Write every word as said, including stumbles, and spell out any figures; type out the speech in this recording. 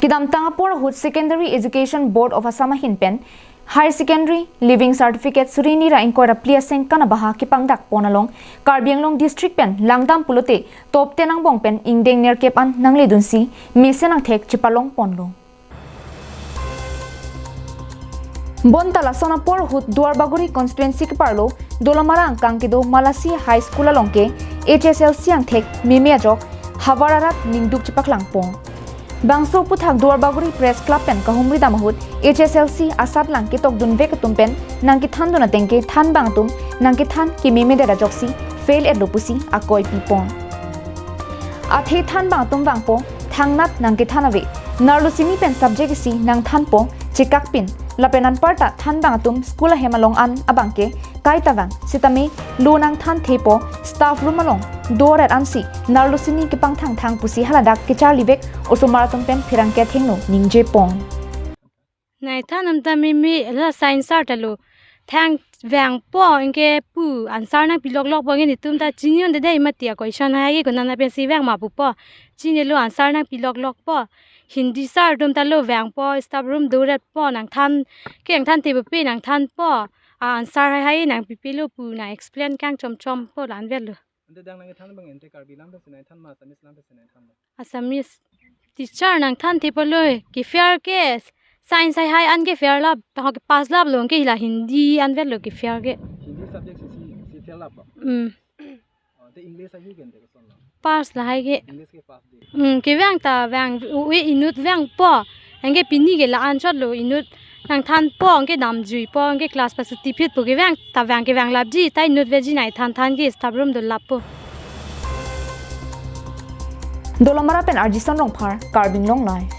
Kedamtang apor ahut Secondary Education Board of Assam ahin pen Higher Secondary Leaving Certificate suri hini ra ingkoi ra phli asengkan abaha kepangdak pon along Karbi Anglong District pen langdam pulote top ten angbong pen ingdeng nerkep an nangledunsi mesen angthek chepalong ponlo. Bonta lason apor ahut Duarbagori constituency keparlo Dolamara angkang kedo Malasi High School along ke H S L C angthek meme ajok havar arat ningduk chepaklang pon. Bangso aphuthak Duarbagori Press Club pen kahumri dam ahut H S L C asatlang ketokdunvek atum pen nangkethandun ateng ke thanbang atum nangkethan kememe det ajoksi fail etlo pusi akoi pipon. Athe thanbang atum vangpo thangnat nangkethan ave. Narlo sini pen subject isi nangthanpo chekakpin. Lapen anparta thanbang atum school ahem along an abang ke kaita vang. Sitame lo nangthanthepo staff room along doret ansi narlo sini kepangthangthang pusi haladak kecharlivek osomar atum pen pherangke athengno ningje pon. Nai than am ta meme la science sir ta lo. Thang vangpo anke pu answer nangpiloklokpo anke netum ta chini un dede mati a question hai ke konana pensi vang ma pupo. Chinilo answer nangpiloklokpo. Hindi sir atum ta lo vangpo staff room doretpo nangthan ke nangthanthepo pe nangthanpo. A answer hai hai nangpipelo pu nang explain kangchomchompo la-an avelo. Ante dang nangkethan abang ante Karbi lam pensi nangthan ma Assamese lam pensi nangthan ma? Assamese. Teacher nangthanthepo lo ke fail ke science hai hai an ke fail lap, taho ke pass laplo ke la Hindi an avelo ke fail ke. Hindi subject si si, si fail lap ba? Hmm. Oh, te English hai ke ante koson lo? Pass lahai ke. English ke pass de. Hmm, kevang ta vang, u-, u-, inut vangpo. Anke pini ke la-an chotlo inut nangthanpo, anke damjuipo, anke class pasuti phitpo kevang ta vang kevang lapji, ta inut veji nai thanthan ke staff room dolappo. Dolamara pen Arjison Rongphar, Karbi Anglong Live.